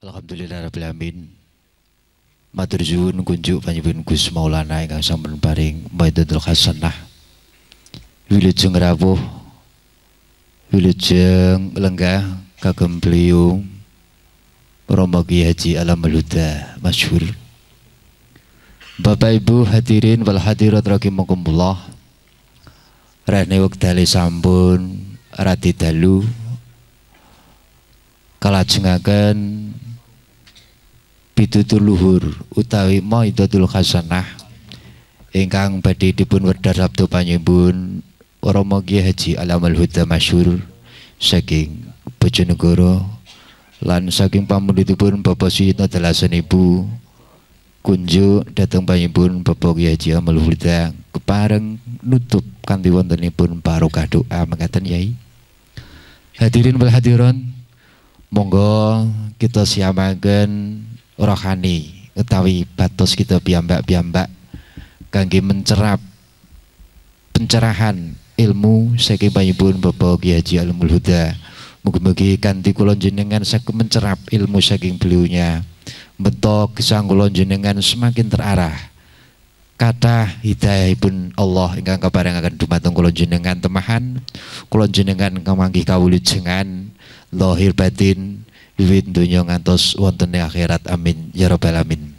Alhamdulillah rabbil alamin. Matur suwun kunjuk panjenengan Gus Maulana ingkang sampun paring mauidhatul hasanah. Wilujeng rawuh, wilujeng lenggah kagem beliau Romo Kiai Haji Alamul Huda Masyhur. Bapak Ibu hadirin wal hadirat rahimakumullah. Rene wektale sampun radi dalu kalajengaken pitutur luhur utawi mauidhatul hasanah ingkang badhe dipun wedhar sabda panyuwun Romo Kiai Haji Alamul Huda Masyhur saking Bojonegoro lan saking pamundhutipun Bapak Suyitno dalasan Ibu kunjuk dhateng panyuwun Bapak Kiai Haji Alamul Huda kepareng nutup kanthi wontenipun barokah doa mekaten Yai. Hadirin wal hadiron, monggo kita siamaken rohani utawi batos kita piyambak-piyambak kangge mencerap pencerahan ilmu saking panyuwun Bapak Kiai Haji Alamul Huda. Mugi-mugi kanthi kula jenengan saged mencerap ilmu saking beliaunya, bentuk gesang kula jenengan semakin terarah. Kathah hidayahipun Allah ingkang kaparengaken dumateng kula jenengan temahan, kula jenengan kamanggih kawulujengan lahir batin wiwit donya ngantos wonten akhirat. Amin ya rabbal alamin.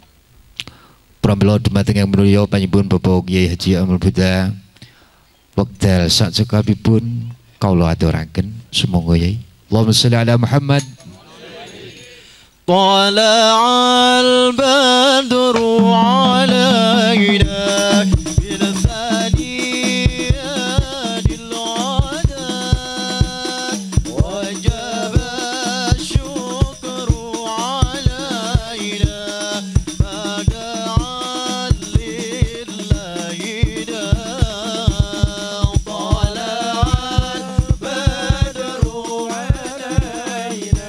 Pramila dumateng yang minulya panyuwun Bapak Kiai Haji Alamul Huda wekdal sak cekapipun kawula aturaken sumangga Yai. Allahumma sholli ala Muhammad. Tala'al badru alaina min thaniyatil wada wajaba syukru alaina ma da'a lillahi da. Tala'al badru alaina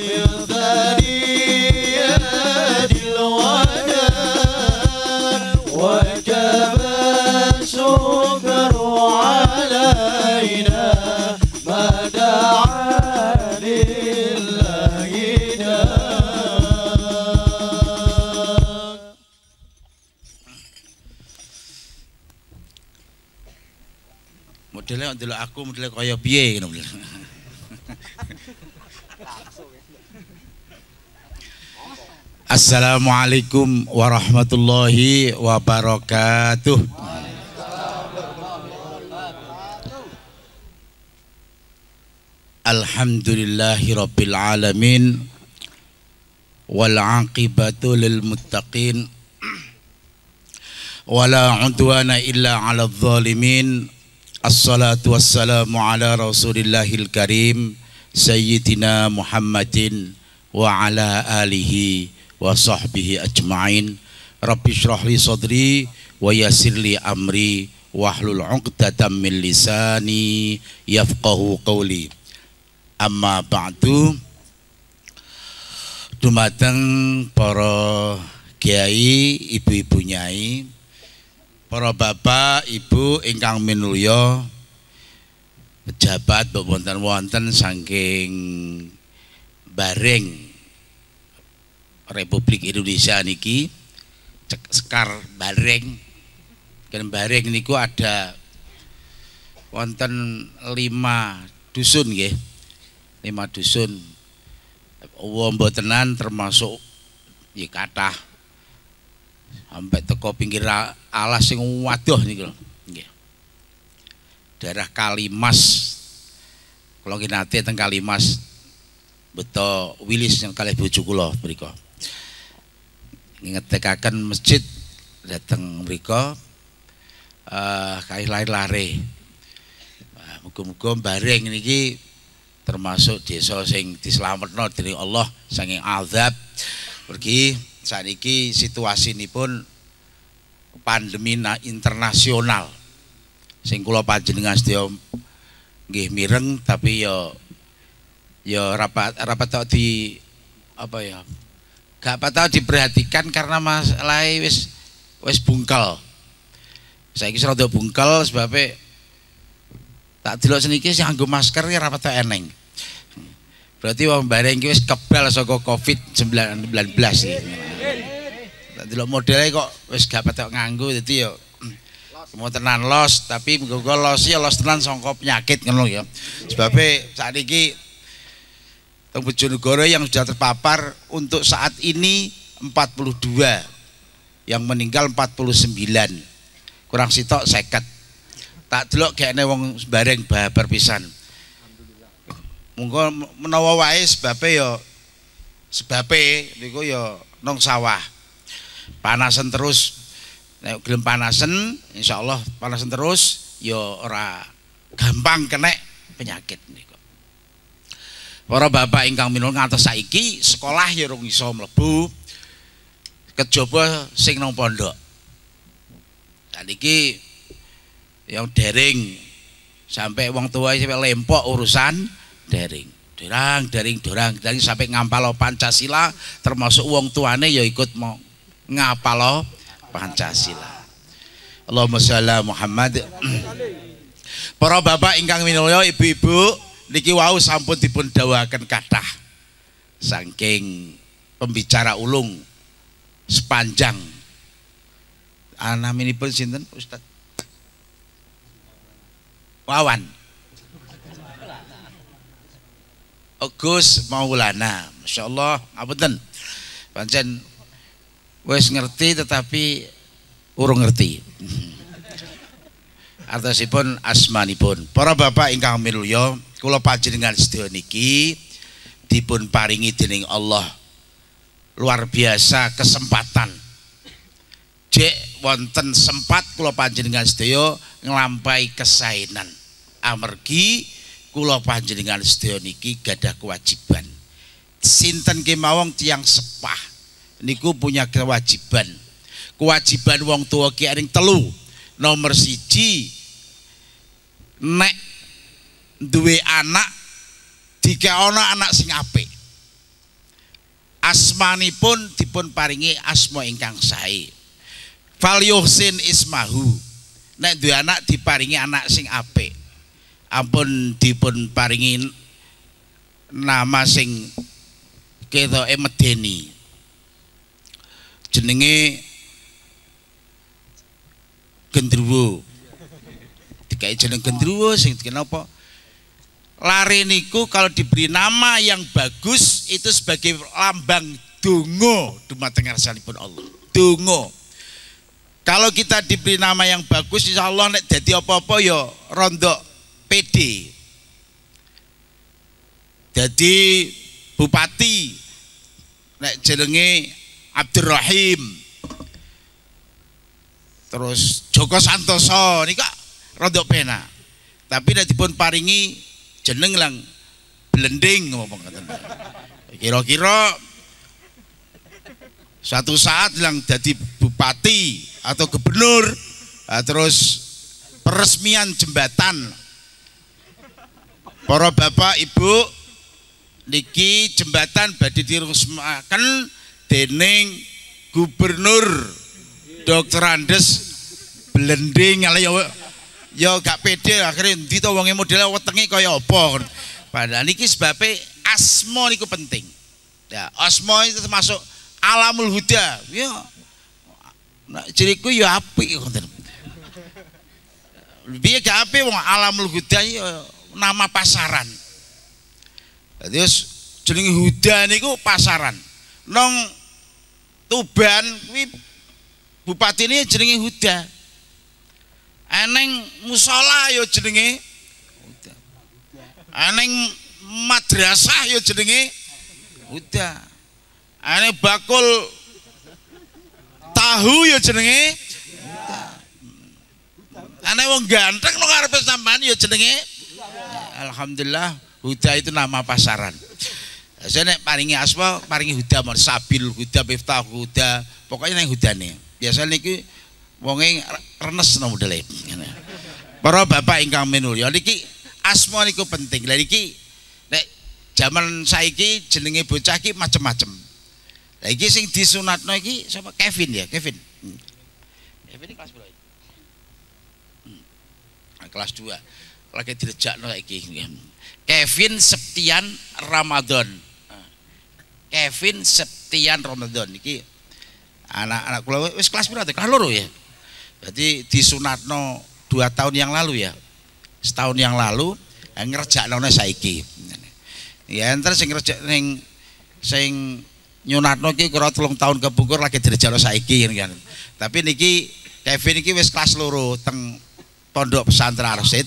min thaniyatil wada وجب الشكر علينا ما دعا لله داع. Modele ndelok aku modele kaya piye ngono. Assalamualaikum warahmatullahi wabarakatuh. Alhamdulillahi rabbil alamin wal aqibatu lil muttaqin wala udwana illa 'alal zalimin. Assalatu wassalamu ala rasulillahil karim sayyidina Muhammadin wa ala alihi wa sahbihi ajma'in. Rabbi shrah li sadri wa yassir li amri wahlul 'uqdatam min lisani yafqahu qawli. Amma ba'du. Dumateng para kiai, ibu-ibu nyai, para bapak, ibu ingkang minulya, pejabat wonten-wonten saking Bareng Republik Indonesia niki, Sekar Bareng. Kan Bareng niku ada wonten 5 dusun nggih. 5 dusun. Wombotenan termasuk ya kathah. Sampai teko pinggir alas sing waduh niku lho. Nggih. Daerah Kalimas. Kula nggih nate teng Kalimas beto Wilis yang kalih bojo kula mriku. Ngetekaken masjid dateng mriku kalih lare. Muga-muga Bareng niki termasuk desa sing dislametno dening Allah saking azab. Pergi sakniki situasinipun pandemi internasional. Sing kula panjenengan sedaya nggih mireng tapi ya ya rapat rapat tok di apa ya? Gak patah diperhatikan karena masalah wis wis bungkel. Saiki wis rada bungkel sebabe tak delok seniki sing nganggo masker ya rapat eneng. Berarti wong Bareng iki wis kebal saka Covid-19 iki. Tak delok modele kok wis gak patek nganggo dadi ya mau tenan los, tapi muga-muga los ya los tenan saka penyakit ngono ya. Sebabe sakniki teng Bojonegoro yang sudah terpapar untuk saat ini 42, yang meninggal 49. Kurang sitok 50. Tak delok gekne wong Bareng babar pisan. Monggo menawa wae sebabe ya sebabe niku ya nang sawah. Panasen terus. Nek gelem panasen, insyaallah panasen terus ya ora gampang kena penyakit niku. Para bapak ingkang minulya ngantos saiki sekolah ya rung iso mlebu. Kejaba sing nang pondok. Saniki yang daring sampai wong tua sampai lempok urusan daring. Dorang, daring, dorang, daring sampai ngampalo Pancasila, termasuk wong tuane ya ikut mau ngapalo Pancasila. Allahumma sholli ala Muhammad. Para bapak ingkang minulya, ibu-ibu, niki wau sampun dipun dawuhaken kathah saking pembicara ulung sepanjang naminipun sinten Ustaz Wawan Agus Maulana. Masya Allah, ngapunten pancen wis ngerti tetapi urung ngerti artosipun asmanipun. Para bapak ingkang minulya, kula panjenengan sedaya niki dipun paringi dening Allah luar biasa kesempatan. Jek wonten sempat kula panjenengan sedaya nglampahi kesaenan. Amargi kula panjenengan sedaya niki gadah kewajiban. Sinten kemawon tiyang sepah niku punya kewajiban. Kewajiban wong tuwa ki ering telu. Nomor siji, nek duwe anak dikeono anak sing apik. Asmanipun dipun paringi asma ingkang sae. Fal yuhsin ismahu. Nek duwe anak diparingi anak sing apik. Ampun dipun paringi nama sing ketoke medeni. Jenenge gendruwo. Dikai jeneng gendruwo sing kenapa? Lare niku kalau diberi nama yang bagus itu sebagai lambang donga dumateng ngarsanipun Allah. Donga. Kalau kita diberi nama yang bagus insyaallah nek dadi apa-apa ya rondok PD. Dadi bupati nek jenenge Abdurrahim. Terus Joko Santoso nika rondok pena. Tapi nek dipun paringi jeneng lang blending ngomong ngoten. Kira-kira suatu saat lang jadi bupati atau gubernur, terus peresmian jembatan. Para bapak ibu niki jembatan badhe diresmiaken dening gubernur Dr. Andes blending ya ya gak pede akhirnya endi to wonge modele wetenge kaya apa. Padahal niki sebabe asma niku penting. Ya, asma itu termasuk alamul huda. Ya. Nek ciriku ya apik ngoten. Piye gak apik wong alamul huda ya nama pasaran. Terus jenenge huda niku pasaran. Nang Tuban kuwi bupatine jenenge Huda. Eneng musala ya jenenge Huda. Eneng madrasah ya jenenge Huda. Eneng bakul tahu ya jenenge Huda. Eneng wong ganteng nang ngarepe sampean ya jenenge. Alhamdulillah Huda itu nama pasaran. Saya nek paringi asma paringi Huda mon Sabil Huda Miftah Huda, pokoknya nang hudane. Biasane niki wonge renes no modele. Para bapak ingkang minulya niki asma niku penting. Lah niki nek jaman saiki jenenge bocah iki macem-macem. Lah iki sing disunatno iki sapa? Kevin ya, Kevin. Kevin ini kelas berapa? Kelas 2. Lagi direjakno saiki. Kevin Septian Ramadan. Kevin Septian Ramadan iki anak-anak kula wis kelas pira? Kelas 2 ya. Berarti disunatno 2 tahun yang lalu ya. Setahun yang lalu ngerjakno saiki. Ya enter sing ngerjak ning sing nyunatno iki kira 3 tahun kepungkur lagi direjakno saiki kan. Tapi niki Kevin iki wis kelas 2 teng Pondok Pesantren Ar-Rasyid.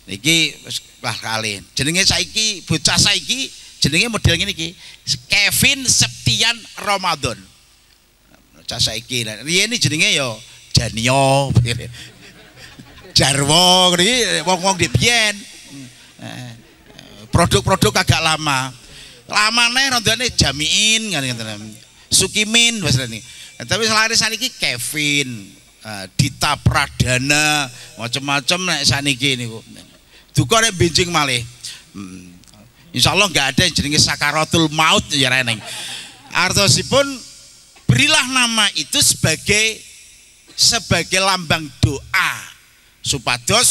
Niki wis kelas kalih. Jenenge saiki bocah saiki jenenge model ngene iki. Kevin Septian Ramadan. Bocah saiki. Riyen jenenge ya Janio. Jarwo niki wong-wong di biyen. Produk-produk agak lama. Lama neh rondone Jamiin ngene. Sukimin wis ngene. Tapi selare saniki Kevin, Dita Pradana, macam-macam nek saniki niku. Duka nek benjing malih. Insyaallah enggak ada yang jenenge sakaratul maut ya reneng. Artosipun berilah nama itu sebagai lambang doa supados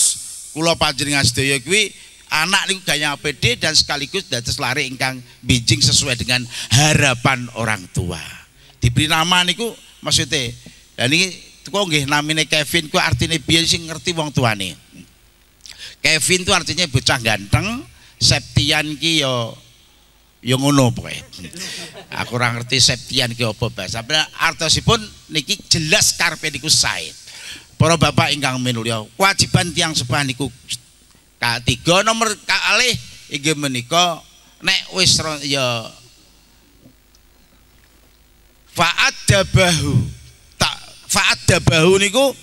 kula panjenengan sedaya kuwi anak niku gaya pede dan sekaligus dados lare ingkang benjing sesuai dengan harapan orang tua. Diberi nama niku maksudnya. Dan ini kok nggih namine Kevin ku artine biyen sing ngerti wong tuane. Kevin itu artinya bocah ganteng, Septian ki ya ngono pokoke. Aku ora ngerti Septian ki apa bahasa. Artosipun niki jelas karepe niku sae. Para bapak ingkang minulya, kewajiban tiyang sepah niku K3 nomor kalih inggih menika nek wis ya fa'adabahu tak fa'adabahu niku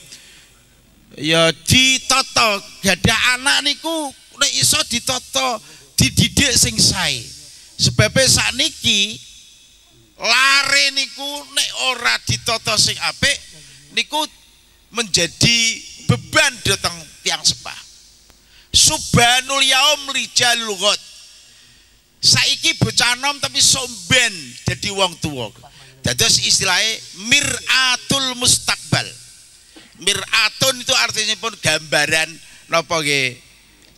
ya ditata gadah anak niku nek iso ditata dididik sing sae. Sebabe sakniki lare niku nek ora ditata sing apik niku menjadi beban dhateng tiyang sepah. Subhanul yaum rijalul ghad. Saiki bocah nom tapi somben dadi wong tuwa. Dados istilahnya mir'atul mustakbal. Mir'atun itu artinya pun gambaran napa nggih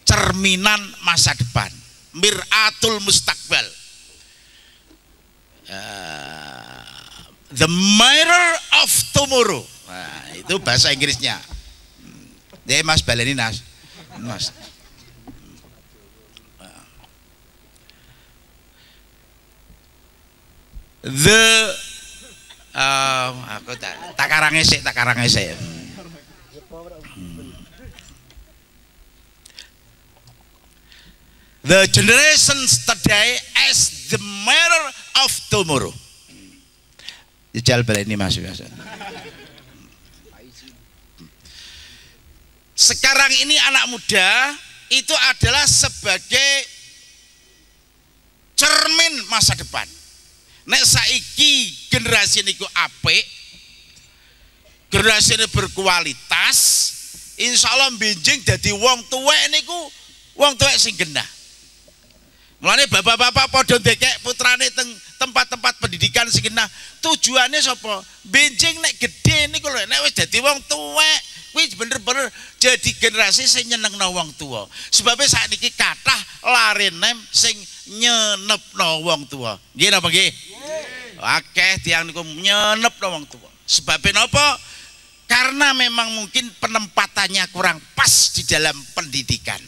cerminan masa depan. Mir'atul mustakbal. The mirror of tomorrow. Nah, itu bahasa Inggrisnya. Ya Mas baleni Nas. Mas. The aku tak karange sik, tak karange sik. The generations today as the mirror of tomorrow. Jajal baleni Mas. Sekarang ini anak muda itu adalah sebagai cermin masa depan. Nek saiki generasi niku apik, generasi ini berkualitas, insya Allah benjing dadi wong tuwek niku wong tuwek sing genah. Mulane bapak-bapak padha ndekek putrane teng tempat-tempat pendidikan sing genah. Tujuane sapa? Benjing nek gedhe niku lho nek wis dadi wong tuwek kuwi bener-bener jadi generasi sing nyenengno wong tuwa. Sebabe sakniki kathah lare nem sing nyenepno wong tuwa. Nggih napa nggih? Akeh tiyang niku nyenepno wong tuwa. Sebabe napa? Karena memang mungkin penempatannya kurang pas di dalam pendidikan.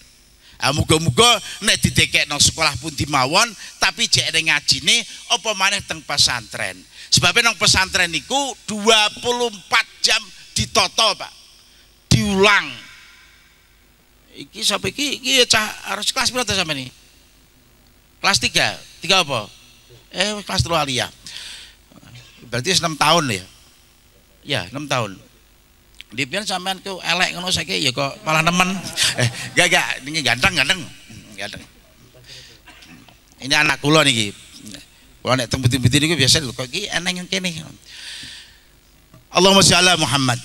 Ah, muga-muga nek didekekno sekolah pundi mawon tapi jek ngajine apa maneh teng pesantren. Sebabe nang pesantren niku 24 jam ditoto, Pak. Diulang. Iki sapa iki? Iki ya cah harus kelas piro ta sampeyan iki? Kelas 3. 3 apa? Kelas 3 aliyah. Berarti 6 tahun ya. Ya, 6 tahun. Di biyen sampean ku elek ngono saiki ya kok malah nemen. Enggak, ini ganteng-ganteng. Ganteng. Ini anak kula niki. Kula nek teng putih-putih niku biasa lho kok iki eneng kene. Allahumma sholli ala Muhammad.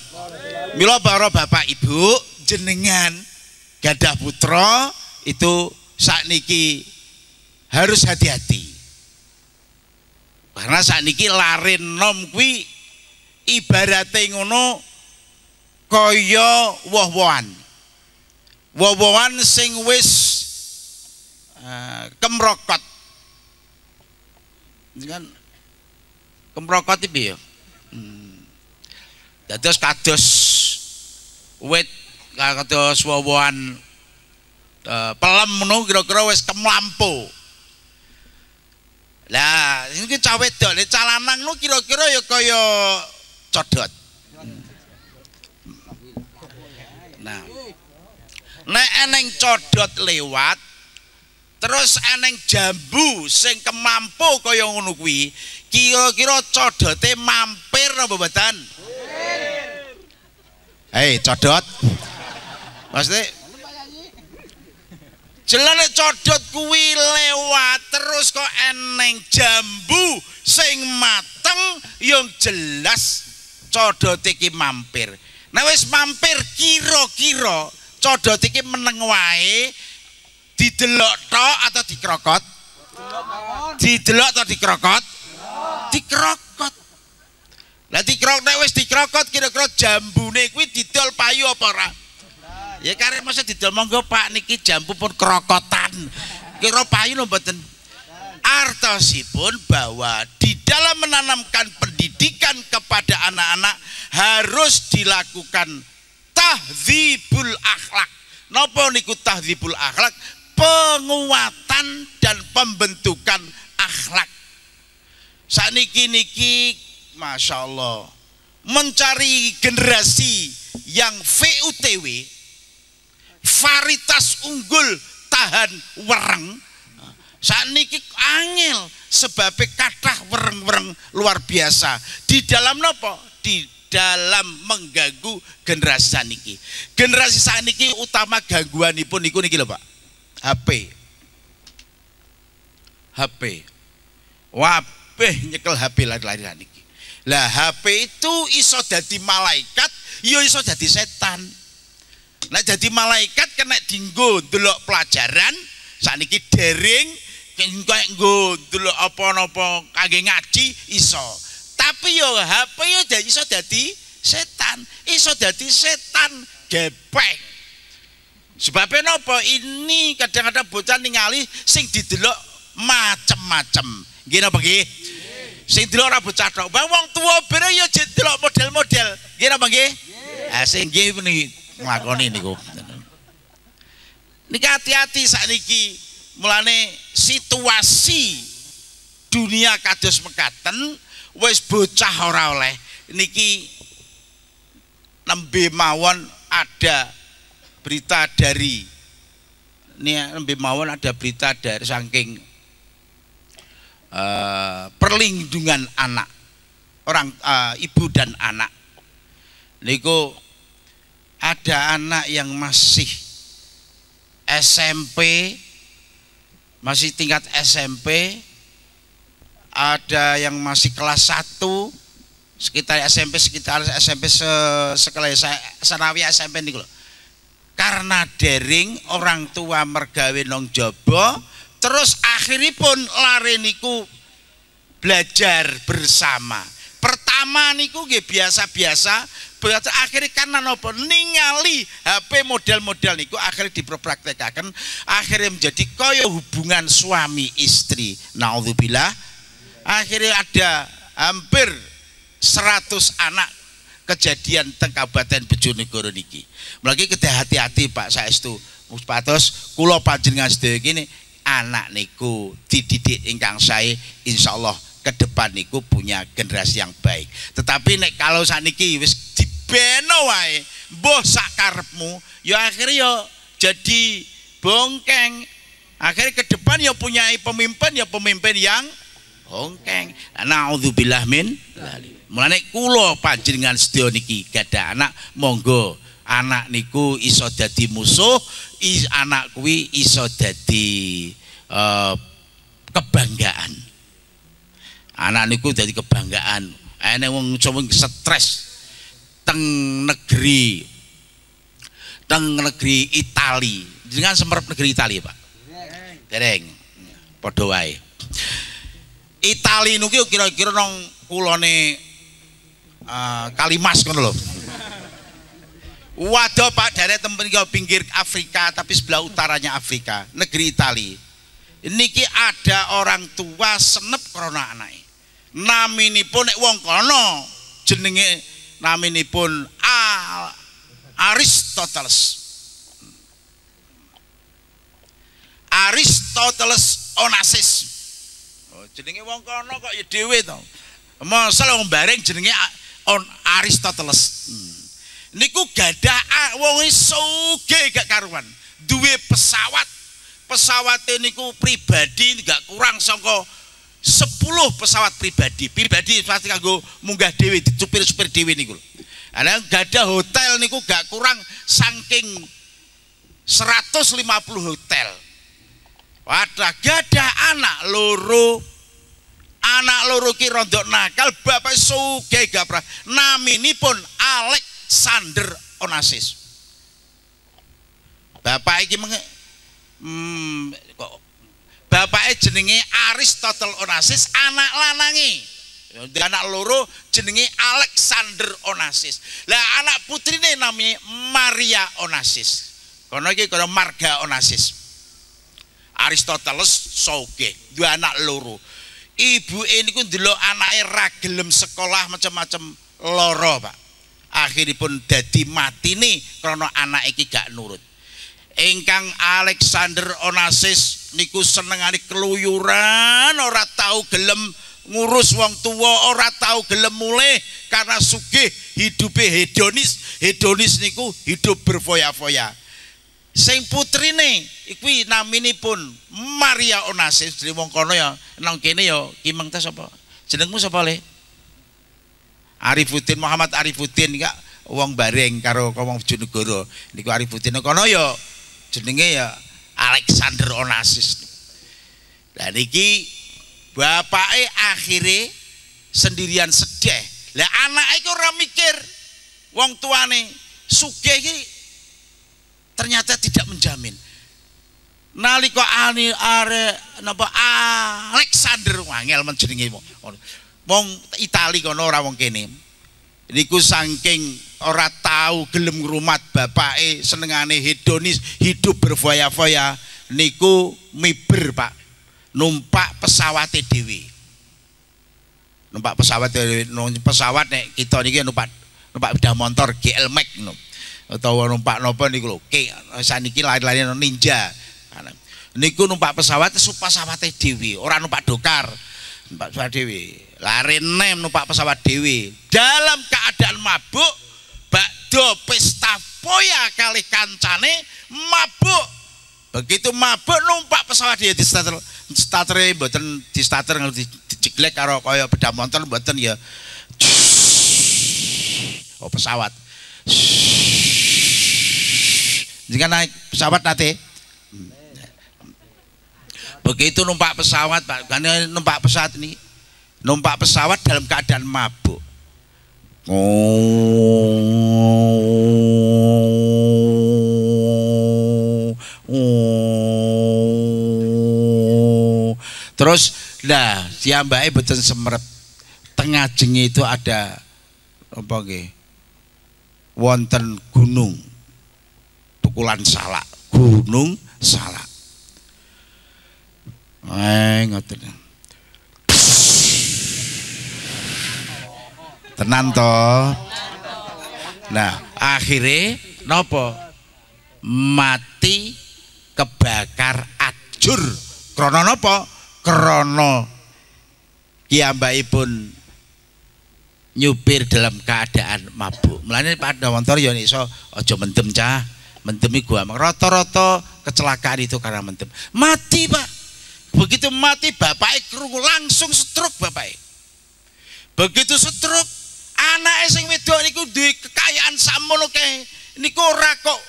Mila para bapak ibu jenengan gadah putra itu sakniki harus hati-hati. Karena sakniki lare nom kuwi ibarate ngono kaya woh-wohan. Woh-wohan sing wis kemrokot. Kan kemrokot iki ya. Dados kados wit, kados woh-wohan pelem ngono kira-kira wis kemlampu. Lah, ini cah wedok, cah lanang nu kira-kira ya kaya codot. Nah, nek eneng codot lewat, terus eneng jambu sing kemampu kaya ngono kuwi, kira-kira codote mampir napa mboten? Hei, codot. Maksudnya jelane codot kuwi lewat terus kok eneng jambu sing mateng, yang jelas codot iki mampir. Nah wis mampir kira-kira codot iki meneng wae didelok tok atau dikrokot? Didelok atau dikrokot? Dikrokot. Lah dikrokot, nek wis dikrokot kira-kira jambune kuwi didol payu apa ora? Ya karek masa didol monggo Pak niki jambu pun krokotan. Kira payu lho mboten. Artosipun bahwa di dalam menanamkan pendidikan kepada anak-anak harus dilakukan tahdzibul akhlak. Napa niku tahdzibul akhlak? Penguatan dan pembentukan akhlak. Sakniki niki Masya Allah mencari generasi yang VUTW, varietas unggul tahan wereng, sakniki angel sebab kathah wereng-wereng luar biasa di dalam nopo? Di dalam mengganggu generasi sakniki. Generasi sakniki utama gangguanipun niku niki lho Pak, HP. HP. Wabeh nyekel HP lari-lari niki. Lah HP itu iso dadi malaikat, ya iso dadi setan. Nek dadi malaikat kena dinggo ndelok pelajaran, sakniki daring, kena nggo ndelok apa-apa kangge ngaji iso. Tapi yo HP yo iso dadi setan, iso dadi setan gepeng. Sebabnya napa? Ini kadang-kadang bocah ningali sing didelok macem-macem. Nggih napa nggih? Sing delok ora bocah tok, wong tuwa bere yo delok model-model. Nggih napa nggih? Ah sing nggih niki nglakoni niku. Niki hati-hati sakniki. Mulane situasi dunia kados mekaten wis bocah ora oleh. Niki nembe mawon ada berita dari ini, nembe mawon ada berita dari saking perlindungan anak, orang ibu dan anak. Niku ada anak yang masih SMP, masih tingkat SMP, ada yang masih kelas 1, sekitar SMP, sekitar SMP sekelas sanawi SMP niku lho. Karena daring orang tua mergawe nang jaba, terus akhiripun lare niku belajar bersama. Pertama niku nggih biasa-biasa, berarti akhirnya karena nopo ningali HP model-model niku akhirnya diperpraktekaken, akhirnya menjadi kaya hubungan suami istri. Naudzubillah. Akhirnya ada hampir 100 anak kejadian teng Kabupaten Bojonegoro niki. Mulane kedah hati-hati Pak saestu. Patos kula panjenengan sedaya kini anak niku dididik ingkang sae, insyaallah ke depan niku punya generasi yang baik. Tetapi nek kalau sakniki wis dibeno wae, mbuh sak karepmu, ya akhirnya ya jadi bongkeng. Akhirnya ke depan ya punya pemimpin, ya pemimpin yang bongkeng. Naudzubillah min dzalik. Mulane kula panjenengan sedaya niki gadah anak, monggo anak niku iso dadi musuh, anak kuwi iso dadi kebanggaan. Anak niku dadi kebanggaan. Ene wong stres teng negeri Itali. Jenengan semerep negeri Itali, Pak? Dereng. Padha wae. Itali niku kira-kira nang kulone Kalimas ngono lho. Waduh Pak, daerah tempat pinggir Afrika tapi sebelah utaranya Afrika, negeri Itali. Niki ada orang tua senep krana anake. Naminipun nek wong kono jenenge naminipun Aristoteles. Aristoteles Onassis. Oh, jenenge wong kono kok ya dhewe to. Masa wong bareng jenenge Aristoteles. Niku gadah wong sugih gak karuan. Duwe pesawat. Pesawate niku pribadi gak kurang saka 10 pesawat pribadi. Pribadi pasti kanggo munggah dhewe, dicupir-supir dhewe niku lho. Ana gadah hotel niku gak kurang saking 150 hotel. Wadah gadah anak loro. Anak loro ki rondok nakal, bapak sugih gaprah. Naminipun Alexander Onassis. Bapak iki kok bapake jenenge Aristotle Onassis, anak lanange. Anak loro jenenge Alexander Onassis. Lah anak putrine namanya Maria Onassis. Kono iki kono marga Onassis. Aristoteles sugih, duwe anak loro. Ibuke niku ndelok anake ra gelem sekolah macam-macam loro, Pak. Akhiripun dadi matine krana anake iki gak nurut. Ingkang Alexander Onassis niku senengane keluyuran, ora tau gelem ngurus wong tua, ora tau gelem mulih karena sugih, hidupe hedonis. Hedonis niku hidup berfoya-foya. Sing putrine kuwi naminipun Maria Onassis. Jenenge wong kono ya nang kene ya Kimeng ta sapa? Jenengmu sapa le? Arifuddin, Muhammad Arifuddin iki wong bareng karo wong Bojonegoro. Niku Arifuddin kono ya jenenge ya Alexander Onassis. Lah niki bapake akhire sendirian sedih. Lah anake iku ora mikir wong tuane sugih iki ternyata tidak menjamin. Nalika ani are napa Alexander wangel men jenenge wong Itali kono ora wong kene. Niku saking ora tau gelem ngrumat bapake, senengane hedonis, hidup berfoya-foya, niku miber Pak, numpak pesawate dhewe. Numpak pesawat dhewe, pesawat nek kita niki numpak sepeda motor GL Max ngono. Utawa numpak napa niku lho, saniki lari-lari Ninja. Niku numpak pesawat pesawate dhewe, ora numpak dokar. Numpak pesawat dhewe. Larene numpak pesawat dhewe. Dalam keadaan mabuk, bakdo pesta foya kali kancane mabuk. Begitu mabuk numpak pesawat dia di starter, startere mboten di starter dijeglek karo kaya beda motor mboten ya. Oh pesawat. Jika naik pesawat nanti. Begitu numpak pesawat, Pak, karena numpak pesawat ini, numpak pesawat dalam keadaan mabuk. Terus, lah, siambake mboten semerep. Tengah jenge itu ada apa nggih? Wonten gunung. Pukulan salak, gunung salak. Ngoten. Tenan to. Nah, akhirnya nopo? Mati kebakar ajur. Krana napa? Krana kiyambakipun nyupir dalam keadaan mabuk. Mulane Pak Dawantoro ya iso aja mendem cah. Mendem iku rata-rata kecelakaan itu karena mendem. Mati, Pak. Begitu mati bapake krungu langsung stroke bapake. Begitu stroke, anake sing wedok niku duwe kekayaan sakmono kae. Niku ora kok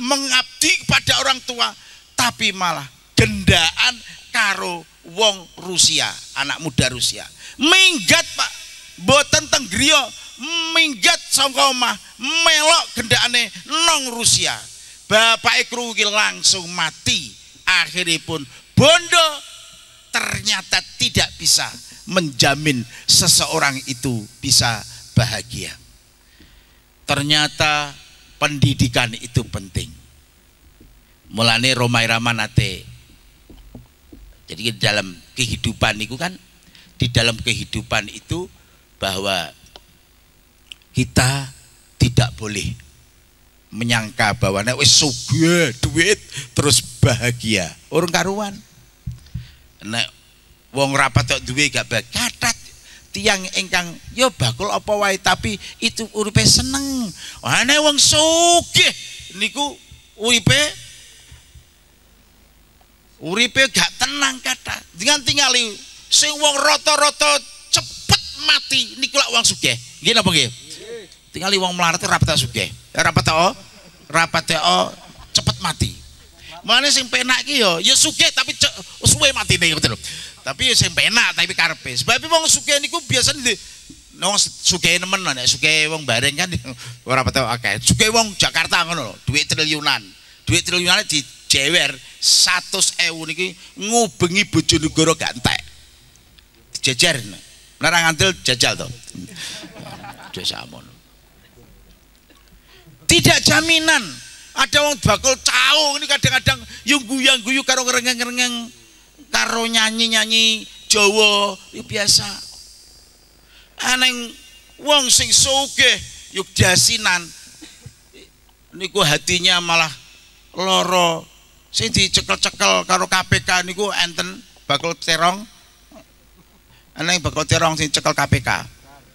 mengabdi kepada orang tua, tapi malah gendaan karo wong Rusia, anak muda Rusia. Minggat, Pak. Mboten teng griya, minggat saka omah, melok gendakane nang Rusia. Bapake krungu iki langsung mati. Akhiripun bondo ternyata tidak bisa menjamin seseorang itu bisa bahagia. Ternyata Pendidikan itu penting. Mulane Rhoma Irama nate. Jadi dalam kehidupan itu kan, di dalam kehidupan itu bahwa kita tidak boleh menyangka bahwa nek wis sugih duit terus bahagia. Urung karuan. Nek wong ra patek duwe gak bahagia. Kathah tiyang ingkang ya bakul apa wae tapi itu uripe seneng. Nek wong sugih niku uripe gak tenang kathah. Dengan tingali sing wong rata-rata cepet mati niku lak wong sugih. Nggih napa nggih? Tingali wong melarat ora patek sugih. Ora patek cepet mati. Mulane sing penak iki ya sugih tapi suwe matine ngoten lho. Tapi ya sing penak tapi karepe. Sebab wong sugih niku biasane wong sugih nemen nek sugih wong bareng kan ora patek akeh. Sugih wong Jakarta ngono lho, dhuwit triliunan. Dhuwit triliunan dijewer 100.000 niki ngubengi Bojonegoro gak entek. Dijejer. Nek ora ngandel jajal to. Dhuwit samono. Tidak jaminan. Ada wong bakul cau ini kadang-kadang yung guyang-guyu karo ngrengeng-ngrengeng karo nyanyi-nyanyi Jawa itu biasa. Aneng wong sing sugih yuk jasinan niku hatinya malah loro. Sing dicekel-cekel karo KPK niku enten bakul terong. Aneng bakul terong sing cekel KPK.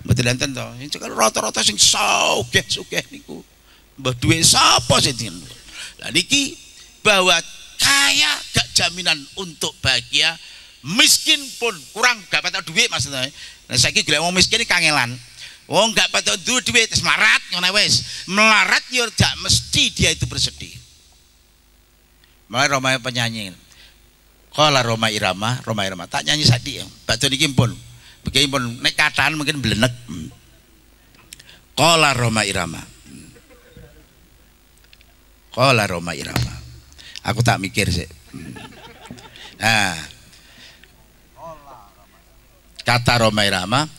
Mboten enten to. Sing cekel rata-rata sing sugih-sugih niku. Mbah duwe sapa sing dinten. Lah niki bahwa kaya gak jaminan untuk bahagia, miskin pun kurang gak patek duit maksudnya. Nah saiki golek wong miskin iki kangelan. Wong gak patek duwe duit wis melarat ngono wis. Melarat ya gak mesti dia itu bersedih. Malah Rhoma penyanyi. Qala Rhoma Irama, Rhoma Irama tak nyanyi sadi. Bakdo niki pun. Begini pun nek katahan mungkin blenek. Qala Rhoma Irama. Qala Rhoma Irama. Aku tak mikir sih. Nah. Kata Rhoma Irama,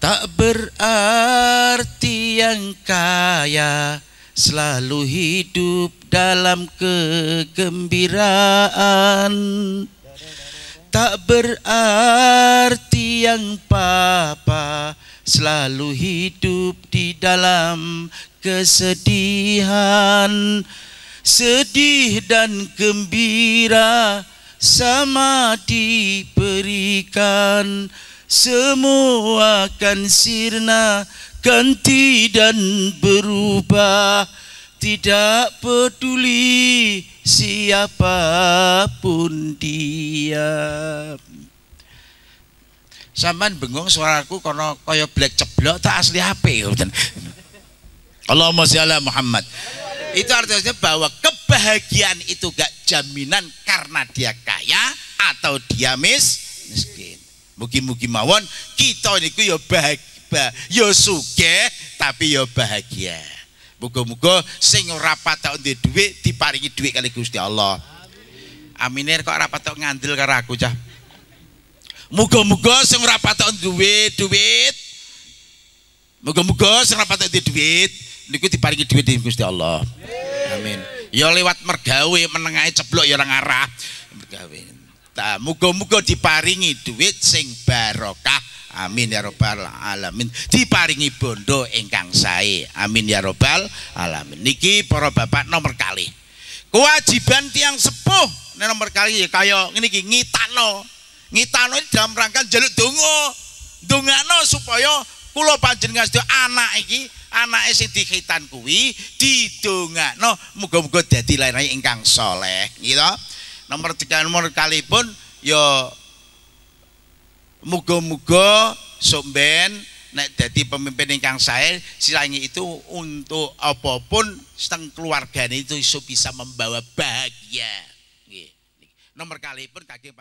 tak berarti yang kaya selalu hidup dalam kegembiraan. Tak berarti yang papa selalu hidup di dalam kesedihan. Sedih dan gembira sama diberikan, semua akan sirna, ganti dan berubah. Tidak peduli siapapun dia. Sampean bengong suaraku kono kaya black ceblok tak asli HP. Allahumma sholli ala Muhammad. Itu artinya bahwa kebahagiaan itu gak jaminan karena dia kaya atau dia miskin. Mugi-mugi mawon kita niku ya bahagia, ya sugih tapi ya bahagia. Muga-muga sing ora patek duwe dhuwit diparingi dhuwit kali Gusti Allah. Amine kok ora patek ngandel karo aku cah. Muga-muga sing ora patek duwe dhuwit, muga-muga sing ora patek duwe dhuwit niku diparingi dhuwit dening Gusti Allah. Amin. Ya lewat mergawe menengahe ceblok ya ora ngarah mergawe. Ta muga-muga diparingi dhuwit sing barokah. Amin ya robbal alamin. Diparingi bondo ingkang sae. Amin ya robbal alamin. Niki para bapak nomor kali. Kewajiban tiang sepuh nek nomor kali ya kaya ngene iki ngitano. Ngitano iki dalam rangka njaluk donga. Ndongakno supaya kula panjenengan sedaya anak iki, anake sing dikhitan kuwi didongakno muga-muga dadi lairane ingkang saleh, gitu. Nomor 3 nomor kali pun ya muga-muga somben nek dadi pemimpin ingkang sae, selain itu untuk apapun seteng keluargane itu iso bisa membawa bahagia. Nggih. Nomor kali pun kagem